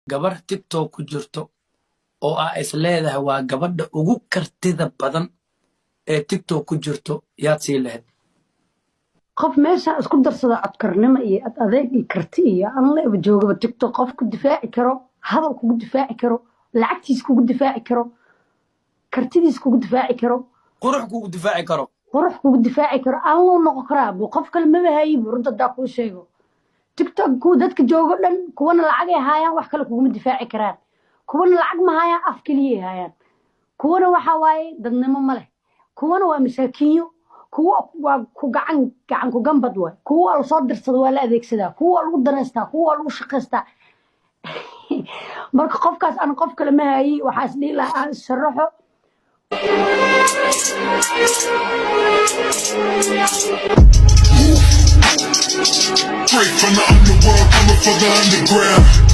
Gabar TikTok ku jirto oo aa is leedahay waa gabadha ugu kartida badan ee TikTok ku jirto, yaad sii lahayd? Qof meesha isku darsada codkarnimo iyo ad adeeg iyo karti iyo aan la eba joogaba TikTok, qof ku difaaci karo, hadal kugu difaaci karo, lacagtiis kugu difaaci karo, kartidiis kugu difaaci karo, qurux kugu difaaci karo, qurux kugu difaaci karo, aan loo noqon karaa bu qof kale maba hayibu. Runta hadaa kuu sheego, TikTok kuwa dadka joogo dhan, kuwana lacagay haayaan, wax kale kuguma difaaci karaan. Kuwana lacag ma haayaan, af keliyay haayaan. Kuwana waxa waaye dadnimo ma leh. Kuwana waa masaakiinyo. Kuwa waa ku gacan, gacan ku gambad waay. Kuwa waa lasoo dirsada, waa la adeegsadaa. Kuwa waa lagu daneystaa, kuwa waa lagu shaqaystaa. Marka qofkaas aan qof kale ma hayi. Waxaa is dhihi lahaa aan is sharaxo. Straight from the underworld, coming for the underground.